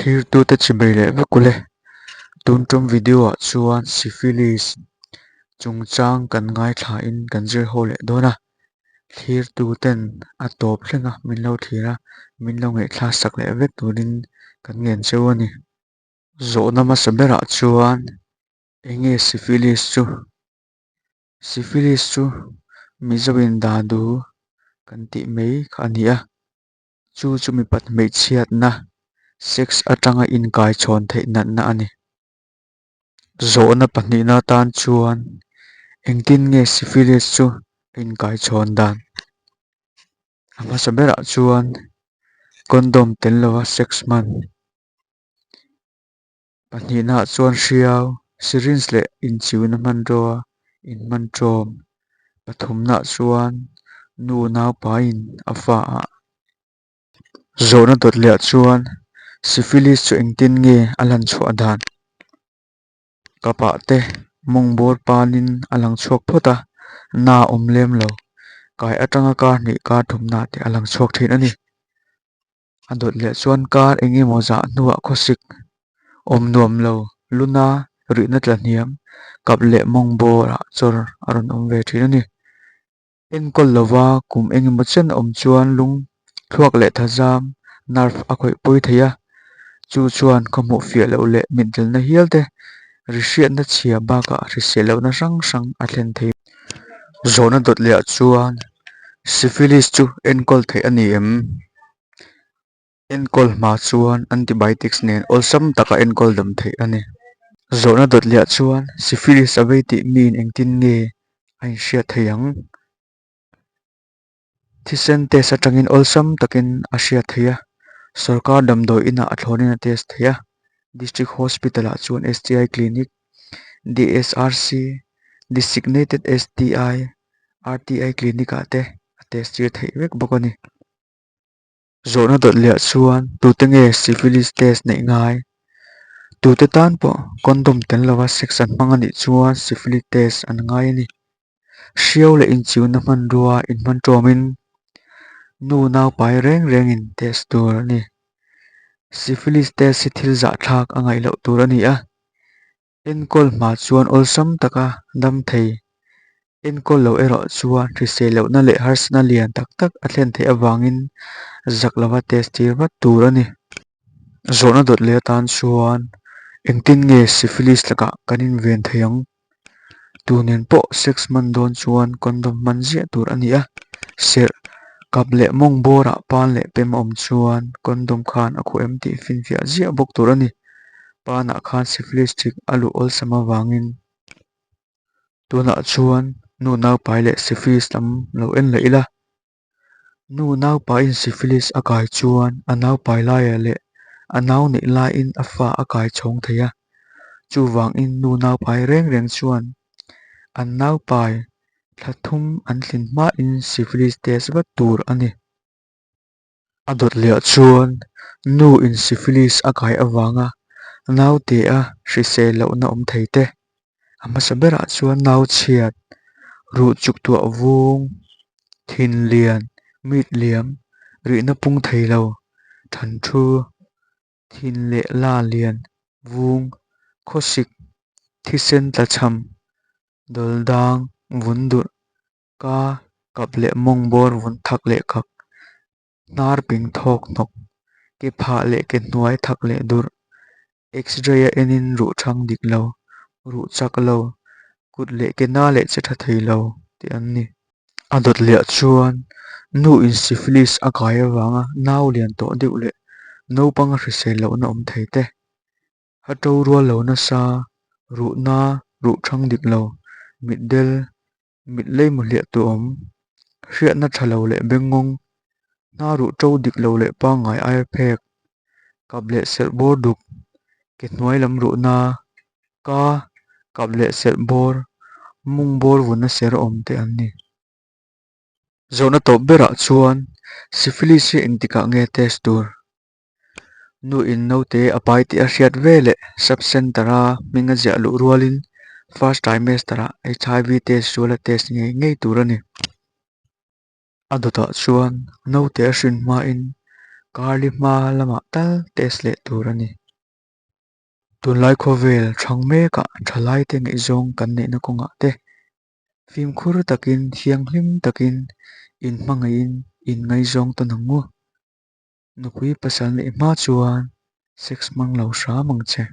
Thlirtute chimei leh vek ule. Tun tum video ah chuan syphilis chungchang kan ngaithlain kan zir ho leh dawn a. Thlirtuten a tawp thleng a min lo thlir a, min lo ngaihthlak sak leh vek turin kan ngen cheu a ni. Zawhna hmasa berah chuan enge syphilis chu? Syphilis chu Mizoin dadu kan tih mai kha a ni a. Chu chu mipat hmeichhiatna, sex atanga inkaichhawn theih natna a ni. Zawhna pahnihna atan chuan engtin nge syphilis chu a inkaichhawn dan? A hmasa berah chuan condom tel lova sex hman. Pahnihnaah chuan hriau, syringe leh inchiuna hmanrua inhman ṭawm. Pathumnaah chuan nu naupaiin a fa a zawhna dawt lehah chuan syphilis chu engtin nge a lan chhuah dan? Kapah te mawng bawr panin a lang chhuak phawt a, na awm lem lo. Kai atanga kar hnih kar thumnaah te a lang chhuak thin a ni. A dawt leh chuan kar eng emaw zah hnuah khawsik awm nuam lo luna rihna tla hniam kap leh mawng bawrah chawr a rawn awm ve thin a ni. Enkawl lova kum eng emaw chen awm chuan lung thluak leh thazam nerve a khawih pawi thei a, chu chuan khawhmuh fiah loh leh mitdelna hial te ri hriatna chhia bakah hrisel lohna hrang hrang a thlen thei. Zawhna dawt lehah chuan syphilis chu enkawl theih a ni em? Enkawl hma chuan antibiotics nen awlsam taka enkawl dam theih a ni. Zawhna dawt lehah chuan syphilis a vei tih miin engtin nge a inhriat theih ang? Thisen test atangin awlsam takin a hriat theih a, sorkar damdawi inah a thlawnin a test theih a, District Hospital ah chuan STI Clinic, DSRC, Designated STI, RTI Clinic ah te a test tir theih vek bawk a ni. Zawhna dawt leh chuan tute nge syphilis test neih ngai? Tute tan pawh condom tel lova sex an hmang a nih chuan syphilis test an ngai a ni. Hriau leh inchiuna hmanrua inhman ṭawmin nu naupai reng rengin test tur a ni. Syphilis test hi thil zahthlak a ngaih loh tur a ni a. Enkawl hma chuan awlsam taka dam thei. Enkawl loh erawh chuan hrisel lohna leh harsatna lian tak tak a thlen theih avangin zak lova test tir vat tur a ni. Zawhna dawt leh atan chuan engtin nge syphilis lakah kan inven thei ang? Tu nen pawh sex hman dawn chuan condom hman ziah tur a ni a, serh, kap leh mawng bawrah pan leh pem a awm chuan condom khan a khuh em tih finfiah ziah bawk tur a ni. Panah khan syphilis hrik a luh awlsam avangin tunah chuan nu naupai leh syphilis lam lo en leh ila. Nu naupaiin syphilis a kai chuan a naupai laiah leh a nau neih laiin a fa a kai chhawng thei a. Chuvangin nu naupai reng reng chuan an naupai thla thum an tlin hmain syphilis test vat tur a ni. A dawt lehah chuan nu in syphilis a kai avanga naute a hrisel lohna awm thei te. A hmasa berah chuan nau chhiat, ruh chuk tuah vung, thin lian, mit liam, rihna pung thei lo, than thu, thin leh la lian, vung, khawsik, thisen tla chham, dawldang, vun durh, ka kap leh mawng bawr vun thak leh khak, hnar ping thawk hnawk, ke phah leh ke hnuai thak leh durh, x-ray a enin ruh thang dik lo, ruh chak lo, kut leh ke na leh che tha thei lo tih an ni. A dawt leh chuan nu in syphilis a kai avanga nau lian tawh deuh leh naupang a hrisel lohna awm thei te. A to rual lo nasa, ruhna, ruh thang dik lo, mitdel, mit lei maw hliah tu awm, hriatna tha lo leh bengngawng, hna ruh to dik lo leh pangngai air phek, kap leh serh bawr duk, ke hnuai lam ruhna, ka, kap leh serh bawr, mung bawr vunna ser awm te an ni. Zawhna tawp berah chuan syphilis hi engtikah nge test tur? Nu in naute a pai tih a hriat ve leh sub centre a hming a ziah luh rualin first trimester ah HIV test sual a test ngei ngei tur a ni. A dawtah chuan naute a hrin hmain Karli hma lamah tal test leh tur a ni. Tunlai khawvel thang mekah thalaite ngaihzawng kan neihna kawngah te fimkhur takin thianghlim takin inhmangaihin inngaizawng tawn ang u. Nupui pasal neih hma chuan sex hmang lo hram ang che.